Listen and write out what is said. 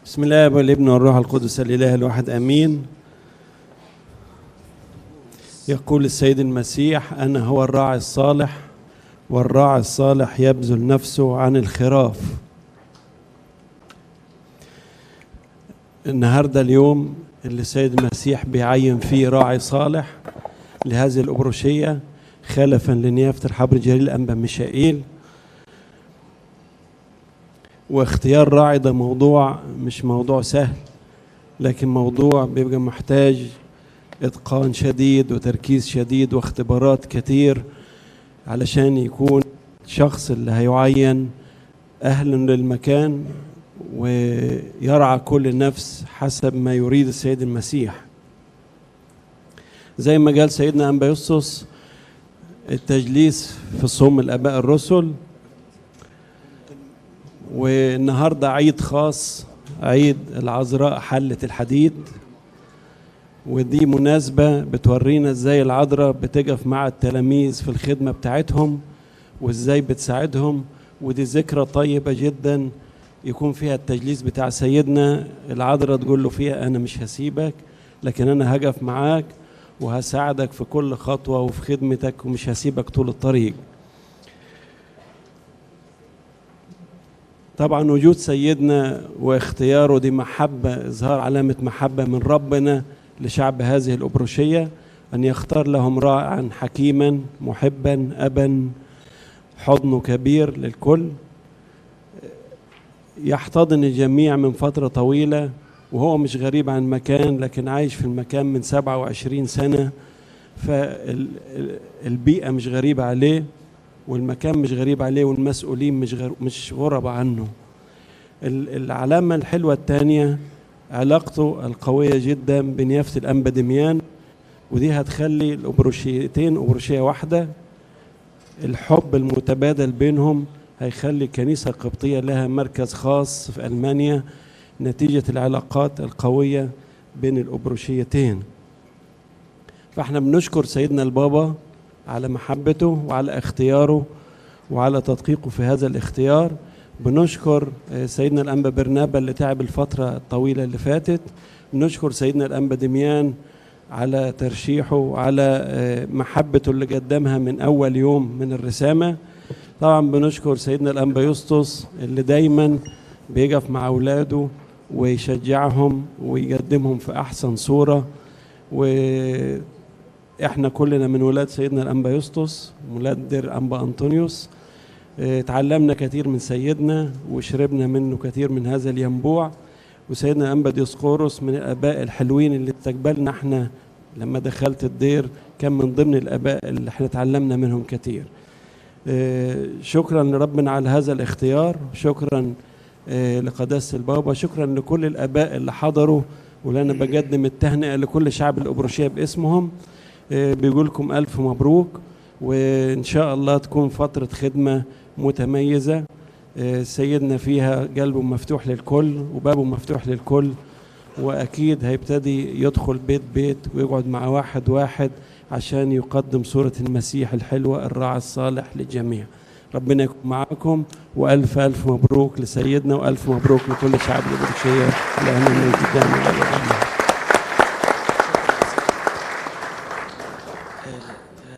بسم الله والابن والروح القدس الإله الواحد آمين. يقول السيد المسيح: أنا هو الراعي الصالح، والراعي الصالح يبذل نفسه عن الخراف. النهاردة اليوم اللي السيد المسيح بيعين فيه راعي صالح لهذه الأبروشية خلفا لنيافة الحبر جليل الأنبا ميشائيل. واختيار راعي ده موضوع مش موضوع سهل، لكن موضوع بيبقى محتاج إتقان شديد وتركيز شديد واختبارات كتير علشان يكون الشخص اللي هيعين أهلا للمكان ويرعى كل نفس حسب ما يريد السيد المسيح. زي ما قال سيدنا أنبا يسوس، التجليس في صوم الآباء الرسل. والنهارده عيد خاص، عيد العذراء حلة الحديد، ودي مناسبة بتورينا ازاي العذراء بتقف مع التلاميذ في الخدمة بتاعتهم وازاي بتساعدهم. ودي ذكرى طيبة جدا يكون فيها التجليس بتاع سيدنا. العذراء تقول له فيها: أنا مش هسيبك، لكن أنا هقف معاك وهساعدك في كل خطوة وفي خدمتك، ومش هسيبك طول الطريق. طبعا وجود سيدنا واختياره دي محبة، إظهار علامة محبة من ربنا لشعب هذه الأبروشية، أن يختار لهم راعا حكيما محبا أبا حضنه كبير للكل، يحتضن الجميع من فترة طويلة، وهو مش غريب عن المكان، لكن عايش في المكان من 27 سنة، فالبيئة مش غريبة عليه، والمكان مش غريب عليه، والمسؤولين مش غرب عنه. العلامة الحلوة الثانية علاقته القوية جدا بنيافة الأنبا دميان، ودي هتخلي الأبروشيتين أبروشية واحدة. الحب المتبادل بينهم هيخلي الكنيسة القبطية لها مركز خاص في ألمانيا نتيجة العلاقات القوية بين الأبروشيتين. فاحنا بنشكر سيدنا البابا على محبته وعلى اختياره وعلى تدقيقه في هذا الاختيار. بنشكر سيدنا الأنبا برنابا اللي تعب الفترة الطويلة اللي فاتت. بنشكر سيدنا الأنبا دميان على ترشيحه وعلى محبته اللي قدمها من أول يوم من الرسامة. طبعا بنشكر سيدنا الأنبا يسطس اللي دايما بيقف مع أولاده ويشجعهم ويقدمهم في أحسن صورة. وإحنا كلنا من ولاد سيدنا الأنبا يسطس، ولاد دير أنبا أنطونيوس، تعلمنا كثير من سيدنا وشربنا منه كثير من هذا الينبوع. وسيدنا أنبا ديسقورس من الآباء الحلوين اللي استقبلنا احنا لما دخلت الدير، كان من ضمن الآباء اللي احنا تعلمنا منهم كثير. شكرا لربنا على هذا الاختيار، شكرا لقداسة البابا، شكرا لكل الآباء اللي حضروا، واللي أنا بقدم التهنئة لكل شعب الأبروشية باسمهم. بيقول لكم ألف مبروك، وإن شاء الله تكون فترة خدمة متميزة سيدنا فيها قلبه مفتوح للكل وبابه مفتوح للكل، وأكيد هيبتدي يدخل بيت بيت ويقعد مع واحد واحد عشان يقدم صورة المسيح الحلوة الراعي الصالح للجميع. ربنا يكون معاكم، وألف ألف مبروك لسيدنا، وألف مبروك لكل شعب الأبروشية، لأنه جدا.